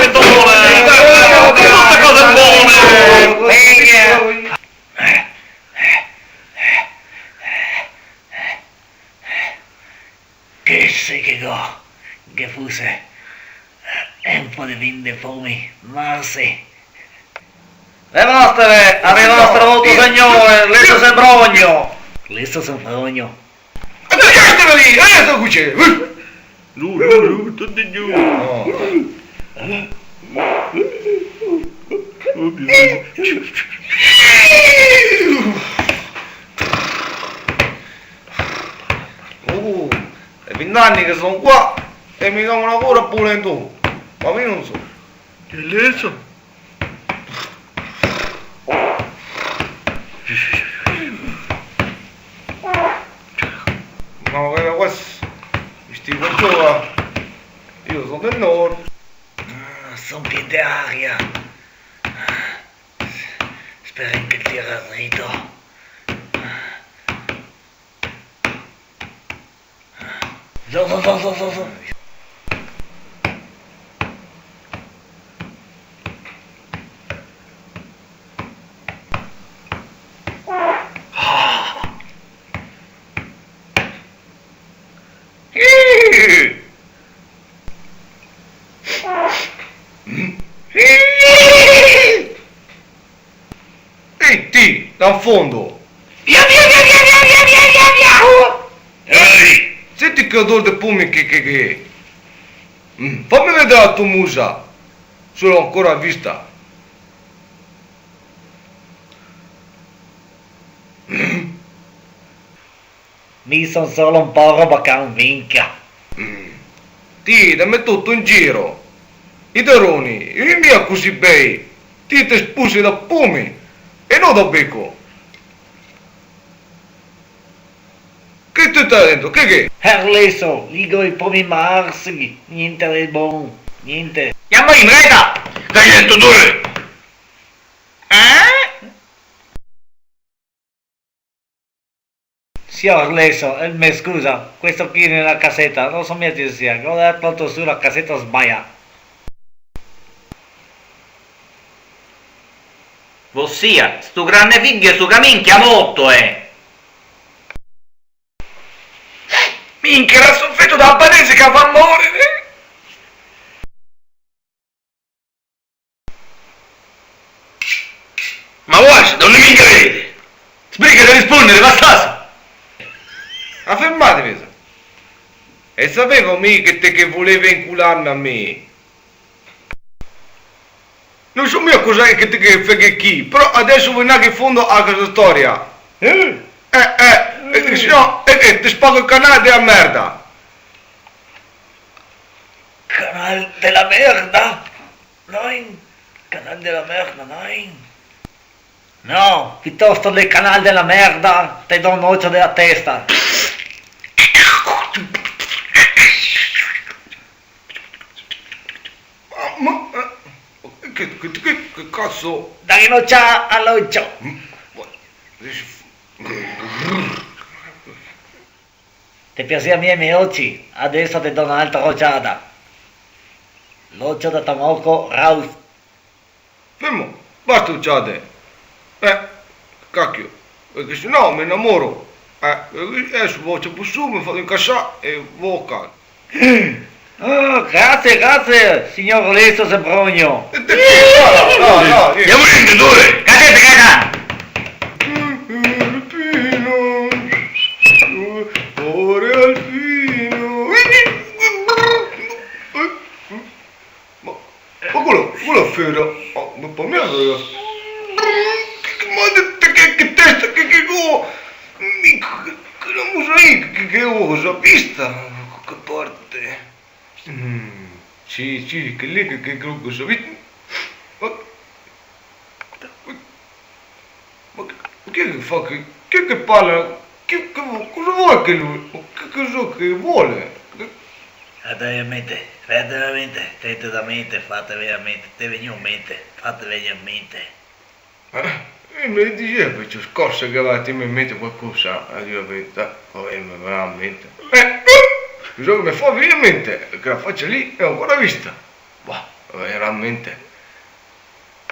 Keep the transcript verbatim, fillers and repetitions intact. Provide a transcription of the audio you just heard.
Bentone, tutte cose buone. Che se che go, che fuse, eh, un po' de vin de pomi, marsi. Le vostre, a le vostre, vostro signore, leso se brogno. Leso se brogno. E dai, lì, e sto qui c'è. Giù, giù, giù, tutti giù. No. Uh, è vint'anni che son qua e mi cavo una cura pulento. Ma mi non so. Che leso? Ma guarda qua, sti qua, io son del nord. Ah, son pien de aria. Spero che tira drito. Zo, zo, zo, zo, zo, zo. Ehi, ti, da in fondo! Via, via, via, via! Ehi! Senti che odor de pomi che, che, che... Mm, fame vedere la tua musa, se l'ho ancora vista. Mi son solo un povero bacan, minchia. Mm. Ti, dame tuto in giro. I teroni, i mia cusì bei. Ti te spusi da pomi e no da beco. Che te sta dentro? Che che? Erleso, digo i pomi marsi, niente de bon, niente. Andiamo in reta! Dai, dentro due! Eh? Sior Leso, el me scusa, questo qui nela caseta, no so mia chi sia, go tolto su la caseta sbaglià. Vossia, stu grande figlio, stu camin che ha morto, eh! Minchia, era sto feto da Albanese che fa morire! Ma guarda, no mi crede! Sbriga de rispondere, basta! Ma fermate, vesa! E savevo mi che te che volevi incularme a mi! No so mia cosa che te che feghe chi, però adeso voi andare in fondo a questa storia. Eh? Eh, eh, eh, se no, eh, eh, te spago el canal dela merda. Canal dela merda? Nein, canal dela merda, nein. No, pitosto del canal dela merda, te do un ocio dela testa. Ma, ma, eh, che, che, che, che caso? Daghe un'ociada a l'ocio. Mm, guarda, adeso... Te piasea mia i me oci, adeso te do un'altra ociada. L'ocio da Tamoco Raus. Fermo, basta ociade. Eh, cacchio, parché se no me inamoro. Eh, adeso vo, ciapo su, me fate incasar e vo a casa. Oh, grazie, grazie, signor Leso Semprogno. No, no, no, no. Andiamo in, due. Cacete, caca. Alpino, ore alpino. Ma, ma quelo, quelo fera, oh, ma pa mi fera. Che, che, ma che, che, che testa, che, che go, mi, che, che la musa lì, che, che go, go za vista, che parte. Mm, sì, sì, che lì, che, che, che go za vista. Ma, ma chi che fa che, chi che parla? Chi, che vo-, cosa vol che lu? Ma che, cosa che vol? Fate vegnere in mente, fate vegnere in mente, tente da mente, fate vegnere in mente, te vegno in mente, fate vegnere in mente. Eh, e me dixeva, ciò, scorse che gaveva in mente qualcosa, a dir la verità, va ben, me vegnerà in mente. Eh, cosa che me fa vegnere in mente? Che la facia lì, la go ancora vista. Bah, me vegnerà in mente.